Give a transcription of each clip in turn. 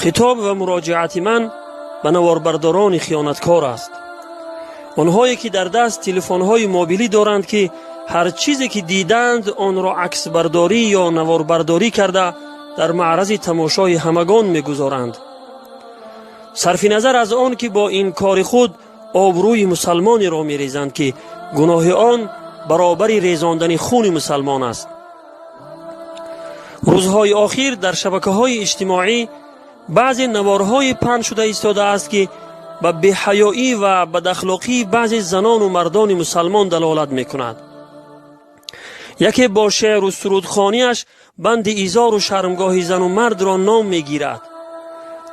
Хитоб ва муроҷиати ман ба наворбардорони хиёнаткор аст. Онҳое ки дар даст телефонҳои мобилӣ доранд, ки ҳар чизе ки дидаанд, онро аксбардорӣ ё наворбардорӣ карда дар маърази тамошои ҳамагон мегузоранд. Сарфи назар аз он ки бо ин кори худ обрӯи мусалмонеро мерезанд, ки гуноҳи он баробари резондани хуни мусалмон аст. Рӯзҳои охир дар шабакаҳои иҷтимоӣ баъзе наворҳои паҳн шуда истодааст, ки ба беҳаёӣ ва бадахлоқии баъзе занону мардони мусалмон далолат мекунад. Яке бо шеъру сурудхониаш банди изору шармгоҳи зану мардро ном мегирад,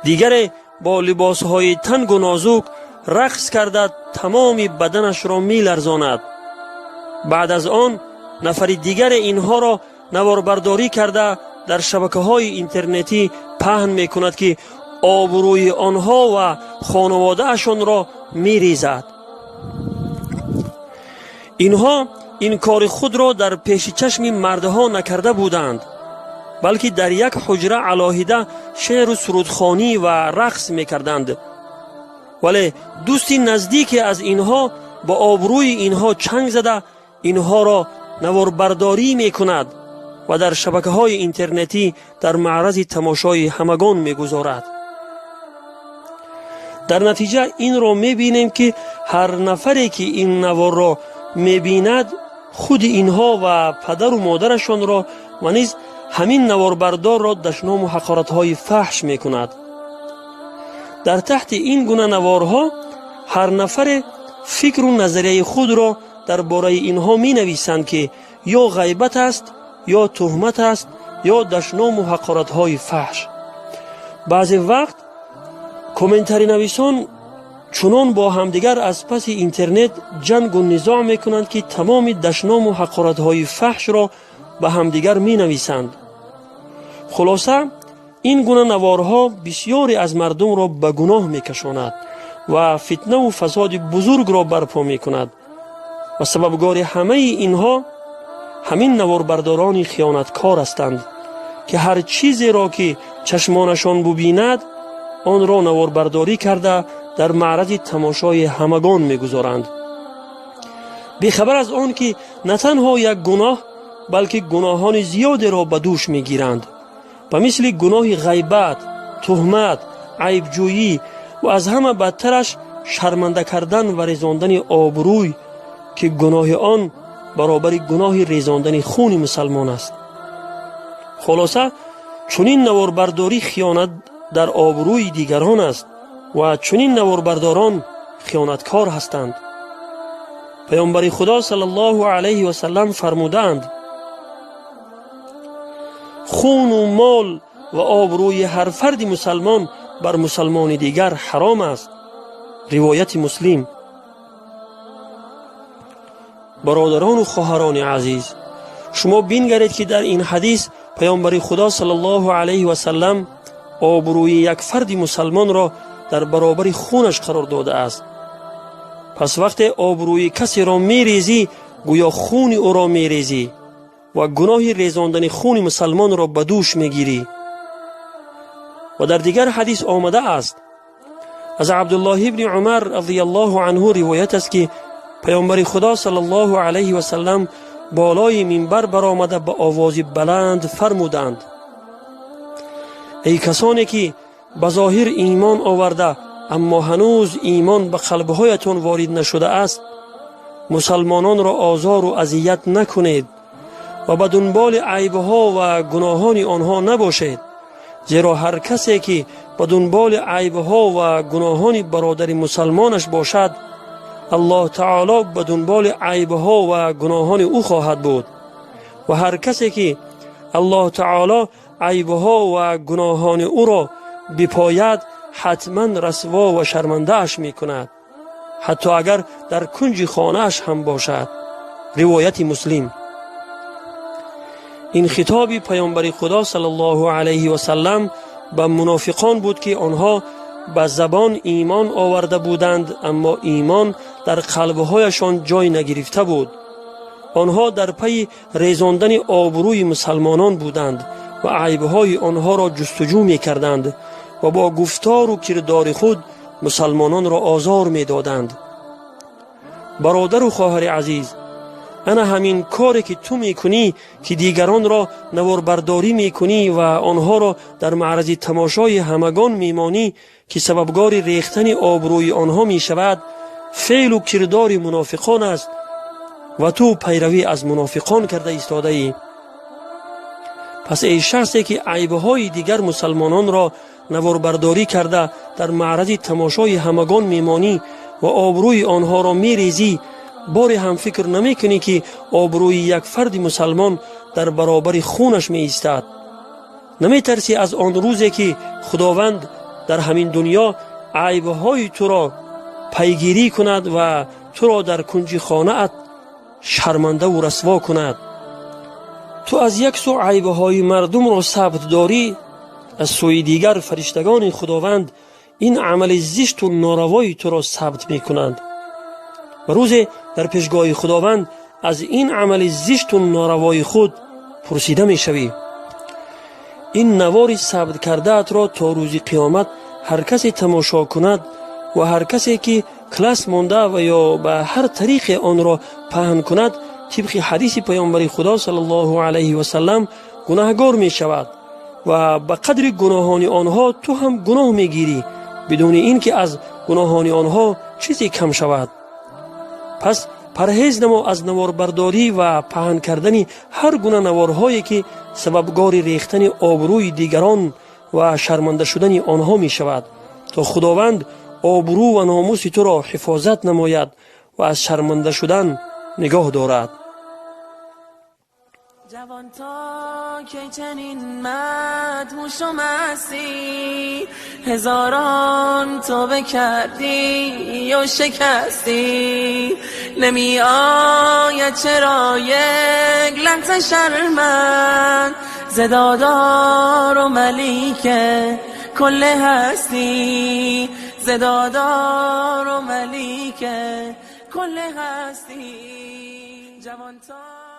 дигаре бо либосҳои тангу нозук рақс карда тамоми баданашро меларзонад. Баъд аз он нафари дигаре инҳоро наворбардорӣ карда дар шабакаҳои интернетӣ паҳн мекунад, ки обрӯи онҳо ва хонаводаашонро мерезад. Инҳо ин кори худро дар пеши чашми мардҳо накарда буданд, балки дар як ҳуҷра алоҳида шеъру сурудхонӣ ва рақс мекарданд. Вале дӯсти наздике аз инҳо ба обрӯи инҳо чанг зада инҳоро наворбардорӣ мекунад ва дар шабакаҳои интернетӣ дар маърази тамошои ҳамагон мегузорад. Дар натиҷа инро мебинем, ки ҳар нафаре ки ин наворро мебинад, худи инҳо ва падару модарашонро ва низ ҳамин наворбардорро дашному ҳақоратҳои фаҳш мекунад. Дар таҳти ин гуна наворҳо ҳар нафаре фикру назарияи худро дар бораи инҳо менависанд, ки ё ғайбат аст, ё туҳмат аст, ё дашному ҳақоратҳои фаҳш. Баъзе вақт комментаринависон чунон бо ҳамдигар аз паси интернет ҷангу низоъ мекунанд, ки тамоми дашному ҳақоратҳои фаҳшро ба ҳамдигар менависанд. Хулоса, ин гуна наворҳо бисёре аз мардумро ба гуноҳ мекашонад ва фитнаву фасоди бузургро барпо мекунад ва сабабгори ҳамаи инҳо ҳамин наворбардорони хиёнаткор ҳастанд, ки ҳар чизеро ки чашмонашон бубинад, онро наворбардорӣ карда дар маърази тамошои ҳамагон мегузоранд, бехабар аз он ки на танҳо як гуноҳ, балки гуноҳони зиёдеро ба дӯш мегиранд, ба мисли гуноҳи ғайбат, туҳмат, айбҷӯӣ ва аз ҳама бадтараш шарманда кардан ва резондани обрӯй, ки гуноҳи он баробари гуноҳи резондани хуни мусалмон аст. Хулоса, чунин наворбардорӣ хиёнат дар обрӯи дигарон аст ва чунин наворбардорон хиёнаткор ҳастанд. Паёмбари Худо саллаллоҳу алайҳи васаллам фармудаанд: хуну мол ва обрӯи ҳар фарди мусалмон бар мусалмони дигар ҳаром аст. Ривояти Муслим. Бародарону хоҳарони азиз, шумо бингаред, ки дар ин ҳадис паёмбари Худо саллаллоҳу алайҳи васаллам обрӯи як фарди мусалмонро дар баробари хунаш қарор додааст. Пас вақте обрӯи касеро мерезӣ, гӯё хуни ӯро мерезӣ ва гуноҳи резондани хуни мусалмонро ба дӯш мегирӣ. Ва дар дигар ҳадис омадааст, аз Абдуллоҳ ибни Умар радиаллоҳу анҳу ривоят аст, ки паёмбари Худо саллаллоҳу алайҳи васаллам болои минбар баромада ба овози баланд фармуданд: эй касоне ки ба зоҳир имон оварда, аммо ҳанӯз имон ба қалбҳоятон ворид нашудааст, мусалмононро озору азият накунед ва ба дунболи айбҳо ва гуноҳони онҳо набошед, зеро ҳар касе ки ба дунболи айбҳо ва гуноҳони бародари мусалмонаш бошад, Аллоҳ таоло ба дунболи айбҳо ва гуноҳони ӯ хоҳад буд ва ҳар касе ки Аллоҳ таоло айбҳо ва гуноҳони ӯро бипояд, ҳатман расво ва шармандааш мекунад, ҳатто агар дар кунҷи хонааш ҳам бошад. Ривояти Муслим. Ин хитоби паёмбари Худо саллаллоҳу алайҳи васаллам ба мунофиқон буд, ки онҳо ба забон имон оварда буданд, аммо имон дар қалбҳояшон ҷой нагирифта буд. Онҳо дар пайи резондани обрӯи мусалмонон буданд ва айбҳои онҳоро ҷустуҷӯ мекарданд ва бо гуфтору кирдори худ мусалмононро озор медоданд. Бародару хоҳари азиз, ана ҳамин коре ки ту мекунӣ, ки дигаронро наворбардорӣ мекунӣ ва онҳоро дар маърази тамошои ҳамагон мемонӣ, ки сабабгори рехтани обрӯи онҳо мешавад, феълу кирдори мунофиқон аст ва ту пайравӣ аз мунофиқон карда истодаӣ. Пас эй шахсе ки айбҳои дигар мусалмононро наворбардорӣ карда дар маърази тамошои ҳамагон мемонӣ ва обрӯи онҳоро мерезӣ, боре ҳам фикр намекунӣ, ки обрӯи як фарди мусалмон дар баробари хунаш меистад. Наметарсӣ аз он рӯзе, ки Худованд дар ҳамин дунё айбҳои туро пайгирӣ кунад ва туро дар кунҷи хонаат шармандаву расво кунад. Ту аз як сӯ айбҳои мардумро сабт дорӣ, аз сӯи дигар фариштагони Худованд ин амали зишту норавои туро сабт мекунанд ва рӯзе дар пешгоҳи Худованд аз ин амали зишту норавои худ пурсида мешавӣ. Ин навори сабт кардаатро то рӯзи қиёмат ҳар касе тамошо кунад ва ҳар касе ки класс монда ва ё ба ҳар тариқе онро паҳн кунад, тибқи ҳадиси Паёмбари Худо саллаллоҳу алайҳи васаллам гунаҳгор мешавад ва ба қадри гуноҳони онҳо ту ҳам гуноҳ мегирӣ, бидуни ин ки аз гуноҳони онҳо чизе кам шавад. Пас парҳез намо аз наворбардорӣ ва паҳн кардани ҳар гуна наворҳое, ки сабабгори рехтани обрӯи дигарон ва шарманда шудани онҳо мешавад, то Худованд обрӯ ва номуси туро ҳифозат намояд ва аз шарманда шудан нигоҳ дорад. جوان تا کی چنین مدهوش و مستی، هزاران توبه کردی و شکستی، نمی آید چرا یک لحظه شرمت ز دادار و ملیک کل هستی، ز دادار و ملیک کل هستی. جوان تا